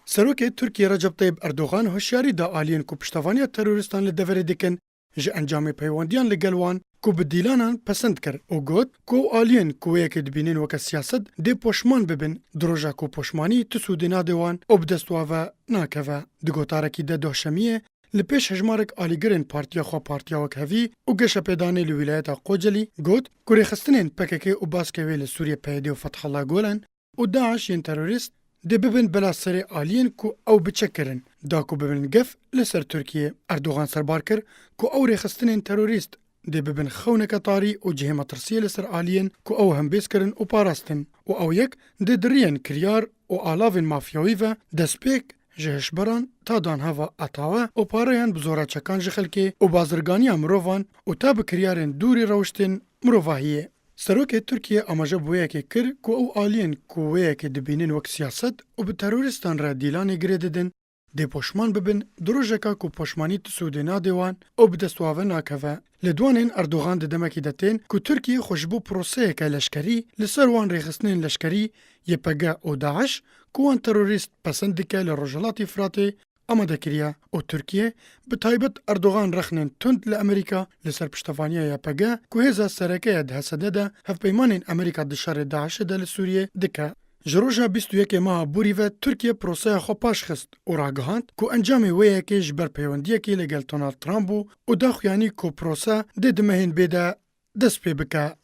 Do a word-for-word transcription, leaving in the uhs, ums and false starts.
Serokê Tirkiyê Recep Tayyip Erdogan hişyarî da aliyên ku piştevaniya terorîstan li deverê dikin, ji encamê peywendiyan li gel wan ku bi dîlanan pesend kir û got ku ew aliyên ku wê yekê dibînin weke siyaset dê poşman bibin, di roja ku poşmanî tu sûdê nade wan û bi dest wa ve nakeve. Di gotarekî de doh Şemiyê li pêş hejmarek alîgirên Partiya Xwe, Partiya Wekhevî û Geşepêdanê li wîlayeta Qocelî got ku rêxistinên P K K û baskê wê li Sûriyê P Y D û Fethullah Gulen û DAIŞ yên terorîst dê bibin bela serê aliyên ku ew biçe kirin, da ku bibin gef li ser Tirkiyê. Erdogan serbar kir ku ew rêxistinên terorîst dê bibin xewneke tarî û cihê metirsiyê li ser aliyên ku ew hembêz kirin û parastin û ew yek dê di riyên kiryar û alavên mafyawî ve destpêk ji hişberan ta dan heva Atawe û pareyan bi zora çekan ji xelkê û bazirganiya mirovan û ta bi kiryarên dûrî rewiştên mirovahiyê. Serokê Tirkiyê amaje bi wê yekê kir ku ew aliyên ku wê yekê dibînin wek siyaset û bi terorîstan re dîlanê girê didin, dê poşman bibin, di rojeka ku poşmanî tu sûdê nadê wan û bi dest wa ve nakeve. Lêdwanên Erdogan di demekî de tên ku Tirkiye xwe ji bo proseyeke leşkerî li ser wan rêxistinên leşkerî Y P G û DAIŞ ku wan terorîst pesend dike li Rojhilatê Firatê amade kiriye û Tirkiye, bi taybet Erdogan, rexnên tund li Amerîka li ser piştevaniya Y P G ku hêza sereke ye di H S D de hevpeymanên Amerîka di şerê DAIŞê de li Sûriyê dike. Ji roja bîst û yekê meha borî ve Tirkiye proseya xwe paş xist û ragihand ku encamê wê yekê ji ber peywendiyekê li gel Donald Trump bû û da xuyanî ku prose dê di mehên bê de dest pê bike.